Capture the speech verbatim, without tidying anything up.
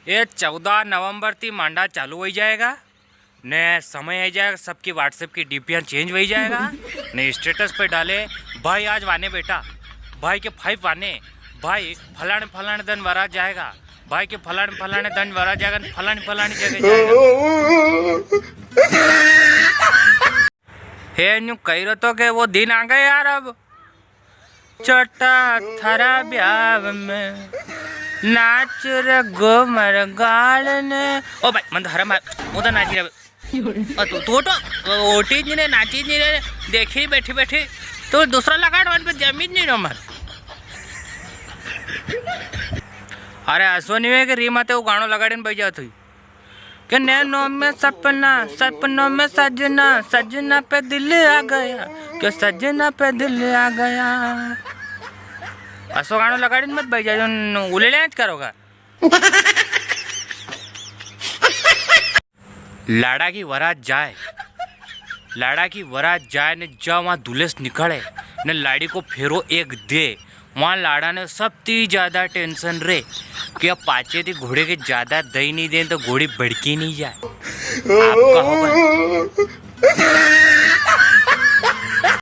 ये चौदह नवंबर थी मांडा चालू होई जाएगा, ने समय आई जाएगा, सबकी WhatsApp की डीपियां चेंज होई जाएगा, ने स्टेटस पे डाले, "भाई आज वाने बेटा, भाई के फाइव वाने, भाई फलाने फलाने दिन वरा जाएगा, भाई के फलाने फलाने दिन वरा जाएगा, फलानी फलानी जगह जाएगा।" हे न्यू कही रहो तो के वो दिन आ गए यार। अब छोटा थारा ब्याव में नाच रे घूमर गाल ने। ओ भाई, मन तो हरम आ, वो तो नाची रे। ओ तू, तू तो ओटी नी रे, नाची नी रे, देखी बैठी बैठी। तो दूसरा लगाड़, वन पे जमी नी रो मन। अरे असो नी है कि री माते वो गाणो लगाड़ी ने बज जातो ही। के नैनों में सपना, सपनों में सजना, सजना पे दिल आ गया, के सजना पे दिल आ गया। असो गाणो लगाड़ी ने मत बज जातो, उलेले ज करोगा। लाड़ा की वरात जाए, लाड़ा की वरात जाए ने जा वहाँ दुलेस निकले ने लाड़ी को फेरो एक दे, वहाँ लाड़ा ने सबती ज्यादा टेंशन रे कि अब पाछे थी घोड़े के ज्यादा दही नी दे तो घोड़ी भड़की नी जाए। आपका होगा।